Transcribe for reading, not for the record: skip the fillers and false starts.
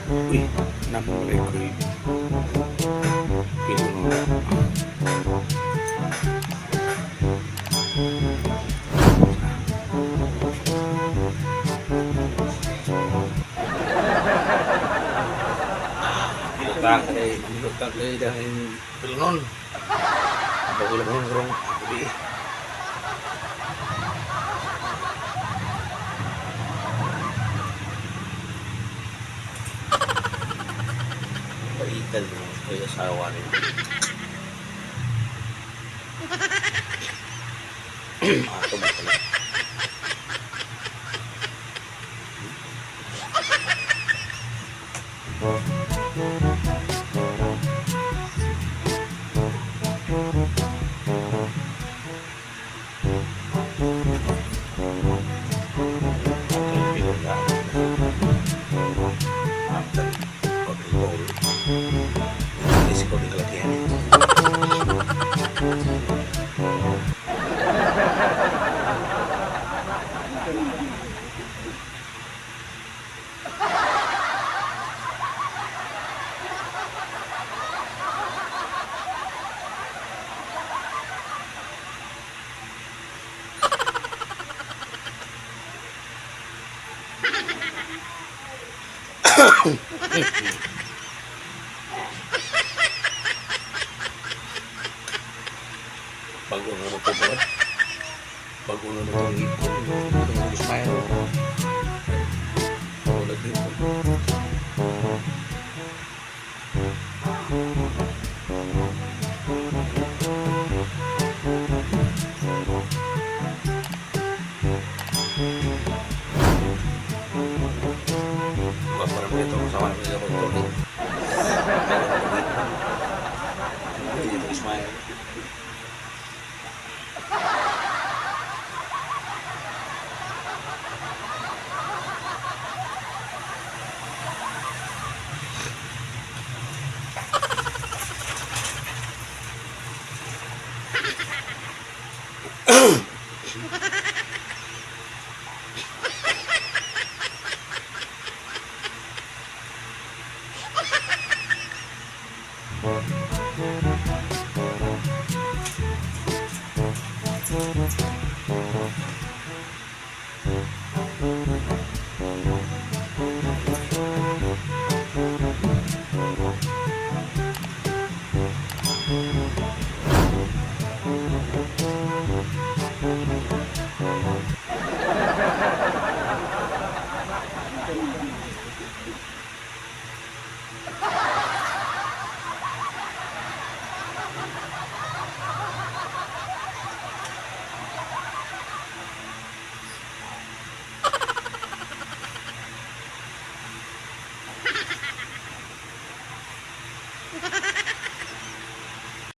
Uy, napalay ko pinuno. Lutang kay dahil pilunon. Bago lang ang rong gabi. Paitan mo kay asawa niya. Ato mo pala. Ato yung pilon na. After pag-roll. Isip ko di kalakihan. Bago na mo po ba? Bago na mo itong ngipon. Ito mo smile. Bago na ngipon. Buka pa naman ito. Sama naman ito magtuloy. Bago na ngipon. Hindi ito smile.